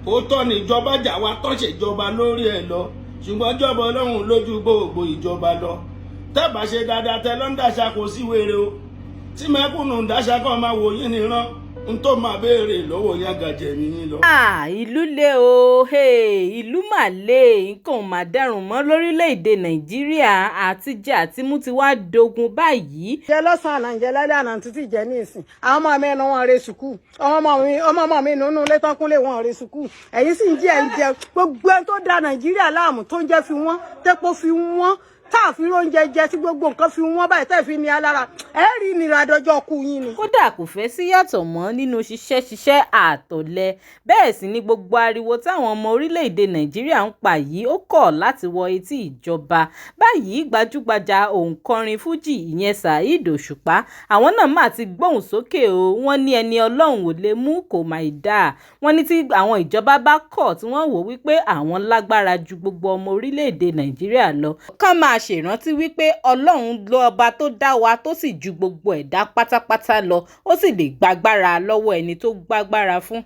Òótọ́ ni ìjọba jà wá tán, ṣèjọba lórí ẹ̀ lọ, ṣùgbọ́n jọba Ọlọ́run lójú gbogbo ìjọba lọ. Tẹ́bà ṣe dáadáa tẹ ló ń dàṣà, kò sí wèrè o. Tí mẹ́kúnnù ń dàṣà kàn máa wò yín níran n tó máa béèrè lọ́wọ́ yín gàjẹ̀ mi yín lọ. Ah, ìlú le o, hey, ìlú mà le, nǹkan ò mà dẹrùn mọ́ lórílẹ̀‐èdè Nàìjíríà. Àtijẹ àtimú ti wá dogun báyìí. Jẹ lọ́sàn-án àná, jẹ lálẹ́ àná, títí jẹ ní ìsìn. Àwọn ọmọ mi ẹnu wọn rè sùkúù, ọmọ mi, ọmọ ọmọ mi nínú ilé tán kúnlé wọn rè sùkúù. Ẹ̀yin sì ń jẹ, ẹ̀ ń jẹ. Gbogbo ẹni tó da Nàìjíríà láàmú, tó ń jẹ́ fi wọ́n, tẹ́pọ̀ fi wọ́n, táàfin oúnjẹ jẹ, tí gbogbo nǹkan fi wọ́n báyìí, tẹ́ fi ní alára, ẹ rí ìnira dọjọ́ kú yín ni. Kódà kò fẹ́ sí yàtọ̀ mọ́ nínú ṣiṣẹ́ ṣiṣẹ́ àtọ̀lẹ. Bẹ́ẹ̀ sì ni gbogbo ariwo táwọn ọmọ orílẹ̀-èdè Nàìjíríà ń pa yìí, ó kọ̀ láti wọ etí ìjọba báyìí. Gbajúgbajà òǹkọrin fújì ìyẹn Saheed Òṣùpá, àwọn náà má ti gbóhùn sókè o. Wọ́n ní ẹni Ọlọ́run ò lè mú kó má ì dáa. Wọ́n ní tí àwọn ìjọba bá kọ̀, tí wọ́n wò wípé àwọn lágbára ju gbogbo ọmọ orílẹ̀-èdè Nàìjíríà lọ, kán máa ṣèrántí wípé Ọlọ́run lọ́ba tó dá wa, tó sì ju gbogbo ẹ̀dá pátápátá lọ, ó sì lè gbàgbára lọ́wọ́ ẹni tó gbàgbára fún.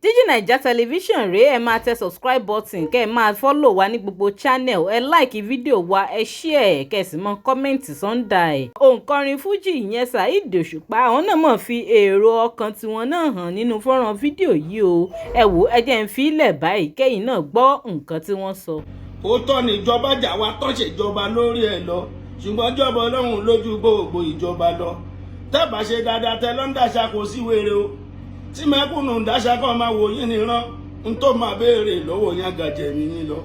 Digi Naija Television rèé. Ẹ máa tẹ subscribe button, kẹ́ ẹ máa follow wa ní gbogbo channel, ẹ like fídíò wa, ẹ share ẹ̀, kẹ́ ẹ sì mọ comment sọ́ndà ẹ̀. Òǹkọrin fújì ìyẹn Saheed Òṣùpá, àwọn náà mọ̀ fi èrò ọkàn tiwọn náà hàn nínú fọ́nrán fídíò yìí o. Ẹ wò, ẹ jẹ́ ń fi ilẹ̀ báyìí, kẹ́yìn náà gbọ́ nǹkan tí wọ́n sọ. Òótọ́ ni ìjọba jà wá tán, ṣèjọba lórí ẹ̀ lọ, ṣùgbọ́n jọba Ọlọ́run lójú gbogbo ìjọba lọ. Tẹ́bà ṣe dáadáa tẹ ló ń dàṣà, kò sí wèrè o. Tí mẹ́kúnnù ń dàṣà kàn máa wò yín níran n tó máa béèrè lọ́wọ́ yín gàjẹ̀ mi yín lọ.